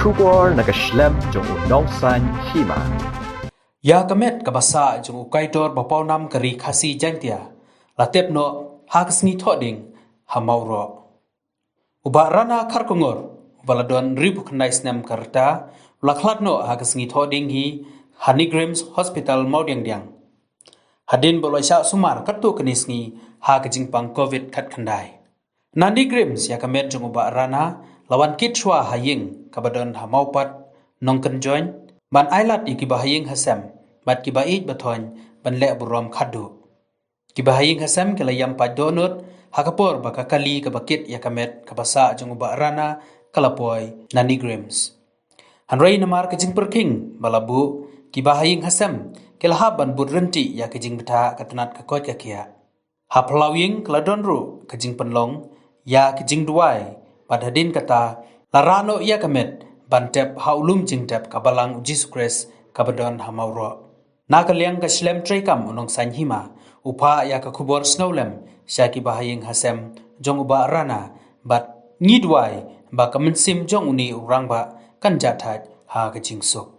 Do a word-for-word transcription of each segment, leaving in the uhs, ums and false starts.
Khubor na ka shlem jong u Nongsaiñ Hima. Ïa ka met kaba sah jong u kaitor ba pawnam ka ri Khasi Jaiñtia la tep noh ha ka sngi Thohdieng ha Mawroh. U Bah Rana Kharkongor, uba la don hynriewphew khyndai snem ka rta, u la khlad noh ha ka sngi Thohdieng hi ha NEIGRIHMS Hospital Mawdiangdiang. Hadien ba u la shah sumar katto katne sngi ha ka jingpang covid khatkhyndai. Na NEIGRIHMS, ïa ka met jong u Bah Rana la wan kit shuwa ha ïing kaba don ha Mawpat, Nongkynjoiñ, ban ailad ïa kiba ha ïing ha sem bad kiba ïeit ba thoiñ ban leh burom khatduh. Kiba ha ïing ha sem ki la ïam pait dohnud ha ka por ba ka kali kaba kit ïa ka met kaba sah jong u Bah Rana ka la poi na NEIGRIHMS. Hynrei namar ka jingpyrkhing ba la buh, kiba ha ïing ha sem ki la hap ban bud ryntih ïa ka jingbthah ka tnat ka koit ka khiah. Ha phyllaw ïing ka la don ruh ka jingpynlong ïa ka jingduwai, bad hadien kata la rah noh ïa ka met ban tep ha u lum jingtep ka Balang u Jisu Khrist kaba don ha Mawroh. Na ka liang ka shlem treikam u Nongsaiñ Hima u phah ïa ka khubor sngewlem sha kiba ha ïing ha sem jong u Bah Rana, bad ngi duwai ba ka mynsiem jong une u rangbah kan jah thait ha ka jingsuk.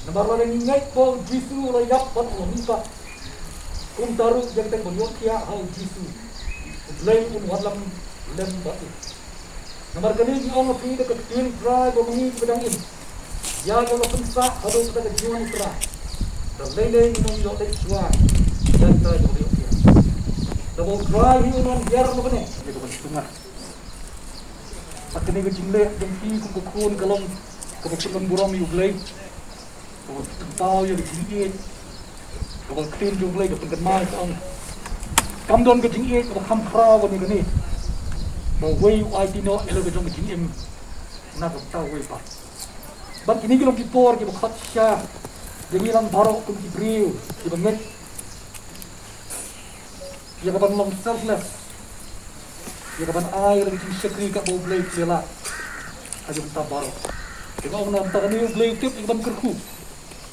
Namar lada ngi ngeit ba u Jisu u la ïap bad u la mihpat, kumta ruh ïa ka kyrteng ba ïohthiah ha u Jisu, U Blei un wallam lem bad u. Namar kane ngi ong ha phi da ka ktien Trai ba ma ngi kiba dang im, ïa ka la pynsah haduh kata ka jingwan u Trai. Da lei lei ngin ym ïoh leit shuwa ïa kata kaba la ïohthiah. Da ba u Trai hi un wan hiar na bneng. Ïa ka ban sngewthuh. Bad kane ka jingleh jong phi kum ka khun ka long kaba pynlong burom ïa U Blei. Kaba pynpaw ïa ka jingïeit. Kaba ka ktien jong U Blei ka pynkynmaw ka ong, kam don ka jingïeit kaba kham khraw ban ïa kane, ba uwei u aiti noh ïa la ka jong ka jingim na kata kawei pat. Bad kine ki long ki por kiba khot sha ïa ngi lang baroh kum ki briew kiba ngeit ïa ka ban long selfless, ïa ka ban ai ïa la ka jingshakri kaba U Blei u la leh ha jong ngi baroh. Te nga ong na bynta kane U Blei u tip ïa ka ban kyrkhu,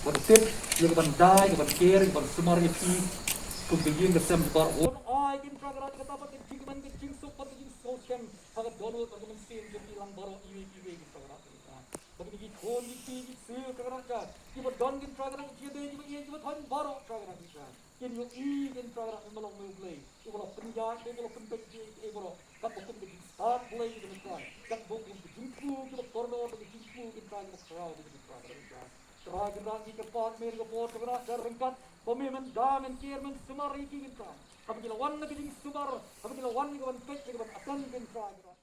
bad u tip ïa ka ban da, ïa ka ban ker, ïa ka ban sumar ïa phi kum ka ïing ka sem baroh. Ai kin trai ka rat kata bad ka jingkmen, ka jingsuk bad ka jingsngewskhem ha ka dohnud bad ka mynsiem jong ngi lang baroh iwei pa iwei kin trai ka rat. Ba kine ki khun ki kti ki ksiew Trai Kynrad Kynrad, kiba don Trai Kynrad Kynrad, kiba ïeit kiba thoiñ baroh Trai Kynrad Kynrad, kin ïohi Trai Kynrad Kynrad me long me U Blei uba la pynïaid, uba la pynbeit kiei kiei baroh, katba kum ka jingstad Blei Trai Kynrad Kynrad, katba kum ka jingthmu kiba kordor, ka jingthmu Trai Kynrad Kynrad, ka khraw Trai Kynrad Kynrad. Trai Kynrad, ngi kyrpad me ha kane ka por Trai Kynrad Kynrad, ryngkat ba me men da, men ker, men sumar ïa ki Trai Kynrad Kynrad. Haba ki la wan na ka jingsumar, haba ki la wan na ka ban peit, na ka ban attend Trai Kynrad Kynrad.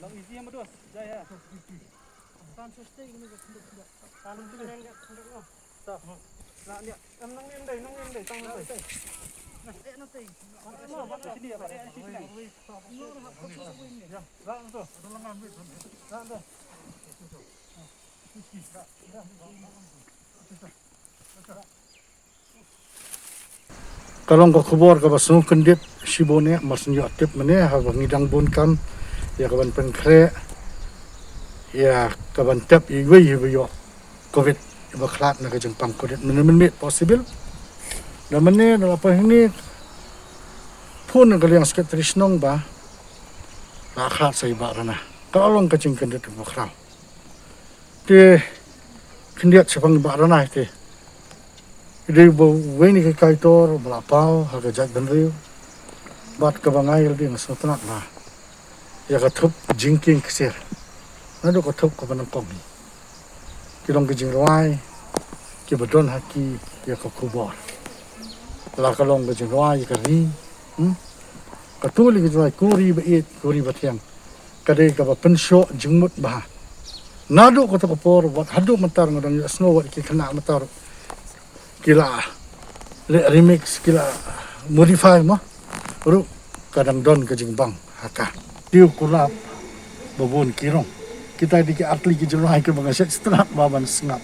Lang easy yang berdua. Ya, ya. Tan sustain ini, berdua. Tan sustain. Stop. Nah, ni, em, nang ni em dei, nang ni em dei, tang ni em dei. Nah, eh, nanti. Sini ya, Pak. Ya, sini. Ya, lang tu. Lang tu. Ka long ka khubor kaba sngewkyndit shibun, eh, mar shu ïoh tip mynne haba ngi dang bun kam ïa ka ban pynkhreh ïa ka ban tep ïa iwei iba ïoh covid iba khlad na ka jingpang covid mynne mynmiet possible. Da mynne da la poi hangne phone na ka liang secretary shnong ba la khlad sa i Bah Rana. Ka long ka jingkyndit kaba khraw. Te khyndiat shaphang Bah Ranai te. I dei ba uwei na ki kaitor ba la paw ha ka jaitbynriew. Bad kaba nga ïa lade nga sngewtynnat ba ïa ka thup jingkieng ksiar naduh ka thup kaba nyngkong hi. Ki long ki jingrwai kiba don ha ki ïa ka khubor. La ka long ka jingrwai ïa ka ri. Hmm? Ka tu li ka jingrwai ko ri ba ïeit, ko ri ba thiang. Ka dei kaba pynshoh jingmut bha. Naduh kata ka por wat haduh mynta nga dang ïohsngew wat ki khynnah mynta ruh ki la leh remix, ki la modify mo. Ruh ka dang don ka jingbang ha ka. Tiew kulap ba bun ki rong. Kita dei ki ar tylli ki jingrwai kiba nga shet sngap ba ban sngap.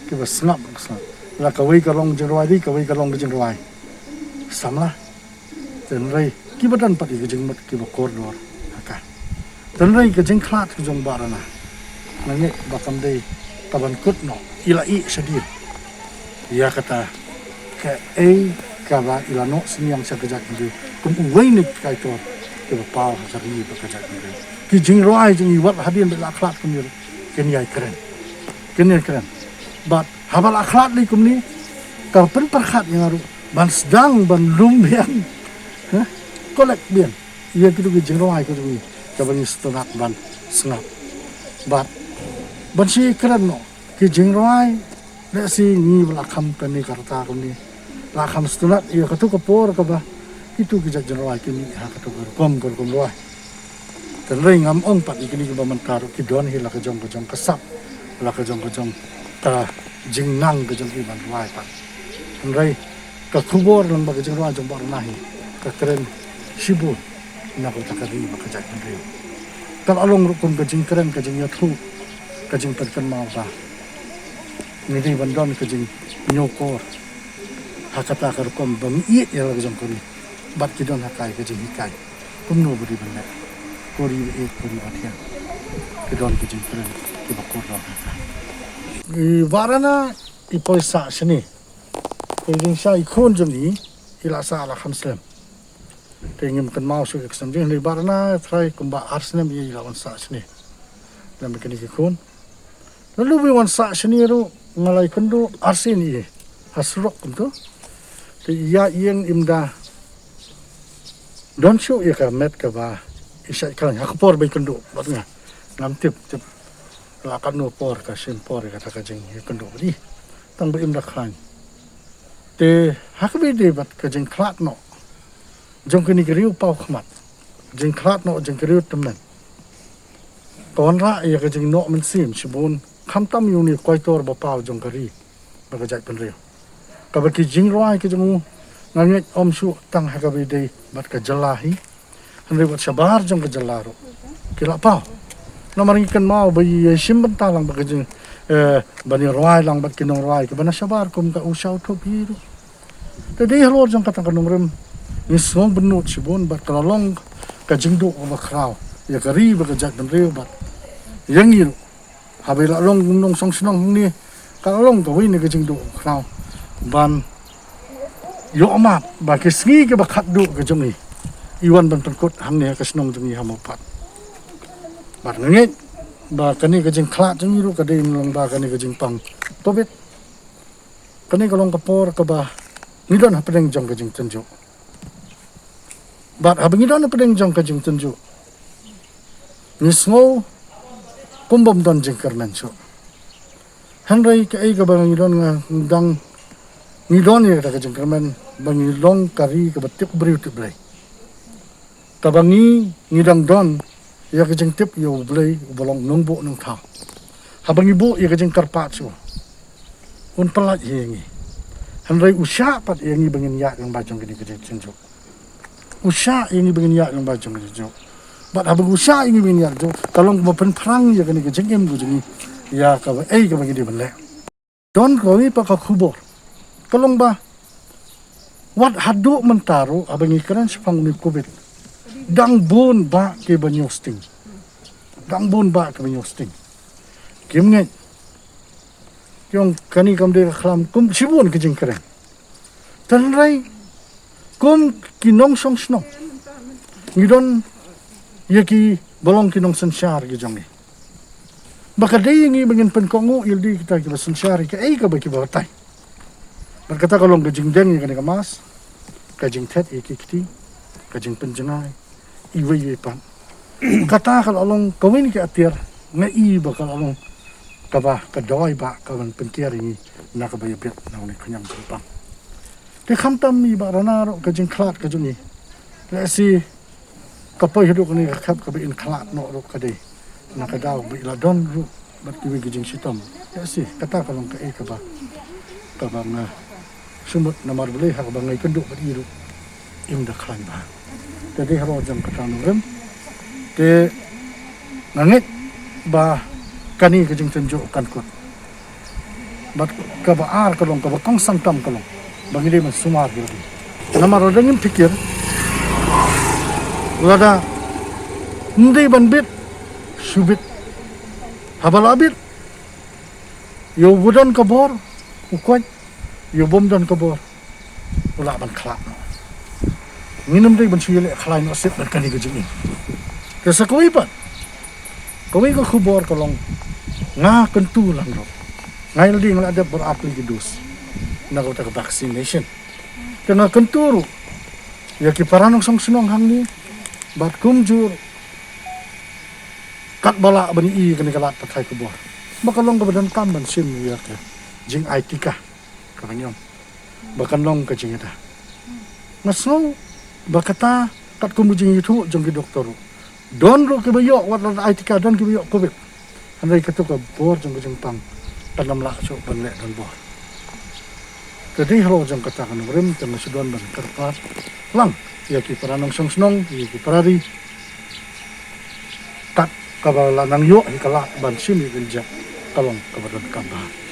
Kiba sngap, sngap. La kawei ka long jingrwai dei, kawei ka long ka jingrwai samla. Tynrai kiba don pat ïa ka jingmut kiba kordor ha ka. Tynrai ka jingkhlad ka jong Bah Rana, nga ngeit ba kam dei ka ban kut noh, i la ïeh shadien ïa kata kaei kaba i la noh synñiang sha ka jaitbynriew kum uwei na ki kaitor kiba paw ha ka ri bad ka jaitbynriew. Ki jingrwai jong i wat hadien ba i la khlad kumne ruh kin ïai kren, kin ïai kren. Bad haba la khlad lei kumne ka pynpyrkhat ïa nga ruh ban sdang ban lum biang, ha, collect biang ïa kitu ki jingrwai ka jong i kaba ngi sngewtynnat ban sngap. Bad ban shu kren noh ki jingrwai, lehse ngi ba la kham kane ka rta kumne la kham sngewtynnat ïa katu ka por kaba kitu ki jait jingrwai ki mih ha katu ka rukom, ka rukom rwai. Tynrai ngam ong pat ïa kine kiba mynta ruh ki don hi la ka jong ka jong ka sap, la ka jong ka jong ka jingnang ka jong ki ban rwai pat. Tynrai ka khubor lang ba ka jingrwai jong Bah Rana hi ka kren shibun na ka bynta ka ri bad ka jaitbynriew. Ka la long ruh kum ka jingkren, ka jingïathuh, ka jingpynkynmaw ba ngi dei ban don ka jingñiewkor ha kata ka rukom ba ngi ïeit ïa la ka jong ka ri bad ki don ha ka ïa ka jinghikai. Kumno ba dei ban leh? Ko ri ba ïeit, ko ri ba thiang, ki don ki jingkren kiba kordor ha ka. I Bah Rana i poi sah shane. Te i jingsah i khun jong i i la sah la kham slem. Te ngim kynmaw shuh ïa ka snem jong i, hynrei Bah Rana trai kumba ar snem i la wan sah shane lem bad kine ki khun. Lada u wan sah shane ruh nga la ïakynduh arsien ïa i ha surok kumto. Te ïa ïeng im da don shuh ïa ka met kaba i shait khlaiñ ha ka por ba i kynduh bad nga. Ngam tip tip la katno por ka shim por ïa kata ka jingïakynduh bad i, tang ba im da khlaiñ. Te ha kaba ïadei bad ka jingkhlad noh jong kine ki riew paw khmat, jingkhlad noh jong ki riew tymmen, ka wanrah ïa ka jingnoh mynsiem shibun, khamtam ïa une u koitor ba paw jong ka ri bad ka jaitbynriew. Kaba ki jingrwai ki jong u nga ngeit ym shuh tang ha kaba ïadei bad ka jylla hi, hynrei wat shabar jong ka jylla ruh ki la paw. Namar ngi kynmaw ba ïa shim bynta lang bad ka jing, eh, ban ïarwai lang bad ki nongrwai kiba na shabar kum ka u Sha u Thup hi ruh. Te dei halor jong kata ka nongrim ngi sngewbynnud shibun bad ka la long ka jingduh kaba khraw ïa ka ri bad ka jaitbynriew bad ïa ngi ruh. Haba i la long u nongshong shnong hangne ka la long kawei na ka jingduh kaba khraw ban ïoh map ba ki sngi kiba khatduh ka jong i, i wan ban pynkut hangne ha ka shnong jong i ha Mawphat. Bad nga ngeit Ba kane ka jingkhlad jong ngi ruh ka dei na long ba kane ka jingpang Covid. Kane ka long ka por kaba ngi don hapdeng jong ka jingtynjuh. Bad haba ngi don hapdeng jong ka jingtynjuh, ngi sngew kum bym don jingkyrmen shuh. Hynrei kaei kaba ngi don, nga dang, ngi don ïa kata ka jingkyrmen ba ngi long ka ri kaba tip briew tip Blei. Kaba ngi, ngi dang don ïa ka jingtip ïa U Blei uba long Nongbuh Nongthaw. Haba ngi buh ïa ka jingkyrpad sha u, un pyllait ïa ngi. Hynrei u shah pat ïa ngi ba ngin ïaid lyngba jong kane ka jingtynjuh. U shah ïa ngi ba ngin ïaid lyngba jong ka jingtynjuh. Bad haba u shah ïa ngi ba ngin ïaid jong, ka long kaba pynphrang ïa kane ka jingim ka jong ngi ïa kaba ei kaba ngi dei ban leh. Don kawei pat ka khubor, ka long ba wat haduh mynta ruh haba ngi kren shaphang une u Covid, dang bun bah kiba ñiew sting. Dang bun bah kiba ñiew sting. Kim ngeit, ki ong kane kam dei ka khlam kum shibun ka jingkren. Hynrei kum ki nongshong shnong, ngi don ïa kiba long ki nongsynshar ki jong ngi. Ba ka dei ïa ngi ba ngin pynkohnguh ïa lade kita kiba synshar ïa kaei kaba kiba batai. Bad kata ka long ka jingdeng ïa kane ka mask, ka jingthet ïa ki kti, ka jingpynjngai iwei iwei pat. Kata ka la long kawei na ki atiar, nga i ba ka la long kaba ka dawai ba ka ban pyntiar ïa ngi na kaba ïabit na une u khñiang jingpang. Te khamtam i Bah Rana ruh, ka jingkhlad ka jong i, lehse ka poi haduh kane ka khep kaba in khlad noh ruh ka dei na ka daw ba i la don ruh bad kiwei ki jingshitom. Lehse kata ka long kaei kaba, kaba nga sumut namar balei ha kaba nga ïakynduh bad i ruh im da khlaiñ bha. Te dei halor jong kata ka nongrim, te nga ngeit ba kane ka jingtynjuh kan kut. Bad kaba ar ka long, kaba kongsan tam ka long ba ngi dei ban sumar ïa lade. Namar lada ngim pyrkhat, lada ym dei ban bit, shu bit. Haba la bit, ïa uba don ka bor u koit, ïa uba ym don ka bor u lah ban khlad noh. Ngin ym dei ban shu ïaleh khlaiñ noh shuh bad kane ka jingim. Te sa kawei pat, kawei ka khubor ka long, nga kyntu lang ruh. Nga ïa lade nga la dep bor ar tylli ki dose na kata ka vaccination. Te nga kyntu ruh ïa ki para nongshong shnong hangne bad kumjuh ruh katba lah ban i kane ka lad pathai khubor ba ka long kaba donkam ban shim ïa ka jingai tika kaba ngi ong ba kan long ka jingïada. Nga sngew ba kata katkum ka jingïathuh jong ki doktor ruh, don ruh kiba ïoh, wat la ai tika don kiba ïoh Covid. Hynrei katto ka bor jong ka jingpang kan ym lah shuh ban leh donbor. Te dei halor jong kata ka nongrim te nga shu don ban kyrpad lang ïa ki para nongshong shnong, ïa ki para ri, kat kaba la nang ïoh hi ka lad ban shim ïa ka jingïada ka long kaba donkam bha.